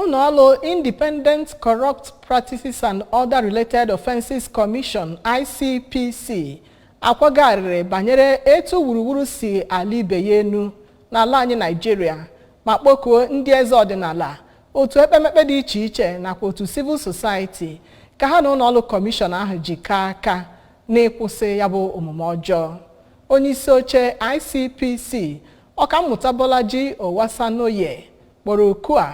Ụlọọrụ Independent Corrupt Practices and Other Related Offences Commission, ICPC, akwagharịrị banyere etu wuruwuru si ala ibe ya enu n'ala anyị Naịjirịa, ma kpọkuo ndị eze ọdịnala, otu ekpemekpe dị iche iche nakwa otu civil society ka ha na ụlọọrụ kọmishọn ahụ jikọọ aka n'ịkwụsị ya bụ omume ọjọọ. Onye isi oche ICPC, Ọkammụta Bolaji Owasanoye, kpọrọ oku a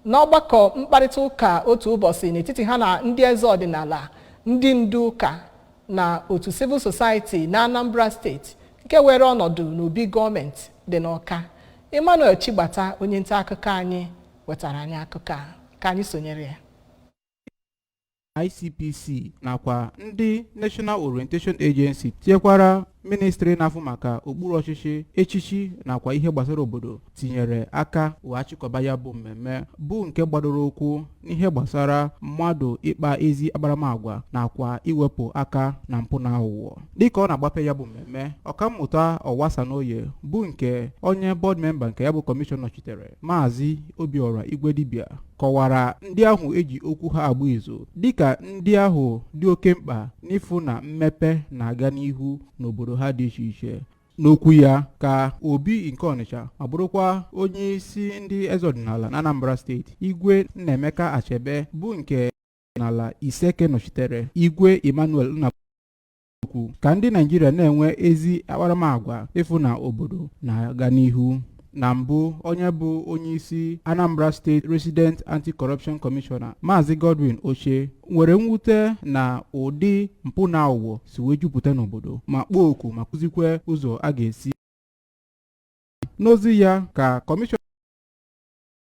n'ọgbakọ mkparịta ụka otu ụbọchị n'etiti ha na ndị eze ọdịnala, ndị ndu ụka na otu civil society na Anambra Steeti, nke were ọnọdụ n'obi gọọmenti dị n'Ọka. Emmanuel Chigbata, onye nta akụkọ anyị, wetara anyị akụkọ a. Ka anyị sonyere ya. ICPC nakwa ndị National Orientation Agency tinyekwara ministri na-afụ maka okpuru ọchịchị, echichi nakwa ihe gbasara obodo tinyere aka wee achịkọba ya bụ mmemme, bụ nke gbadoro ụkwụ n'ihe gbasara mmadụ ịkpa ezi akparamagwa nakwa iwepụ aka na mpụ na aghụghọ. Dịka ọ na-agbape ya bụ mmemme, Ọkammụta Owasanoye, bụ nke onye board member nke ya bụ kọmishọn nọchitere, Maazị Obiora Igwedibia, kọwara ndị ahụ eji okwu ha agba izu dịka ndị ahụ dị oke mkpa n'ịfụ na mmepe na-aga n'ihu n'obodo ha dị iche iche. N'okwu ya ka Obi nke Ọnịcha ma bụrụkwa onye isi ndị eze ọdịnala na Anambra Steeti, Igwe Nnaemeka Achebe, bụ nke n'ala Iseke nọchitere Igwe Emmanuel Nnabukwu, ka ndị Naijiria na-enwe ezi akparamagwa ịfụ na obodo na-aga n'ihu. Na mbụ, onye bụ onye isi Anambra State Resident Anti-Corruption Commissioner, Maazị Godwin Oche, nwere mwute na ụdị mpụ na aghụghọ si wee jupụta n'obodo, ma kpọọ oku ma kụzikwe ụzọ a ga-esi. N'ozi ya ka kọmishọna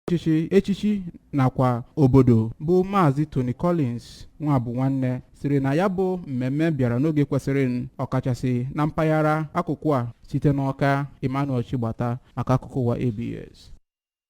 ọchịchị, echichi nakwa obodo, bụ Maazị Tony Collins Nwabụnwanne, siri na ya bụ mmemme bịara n'oge kwesịrị, ọkachasị na mpaghara akụkụ a. Site n'Ọka, Emmanuel Chigbata maka akụkọ ụwa ABS.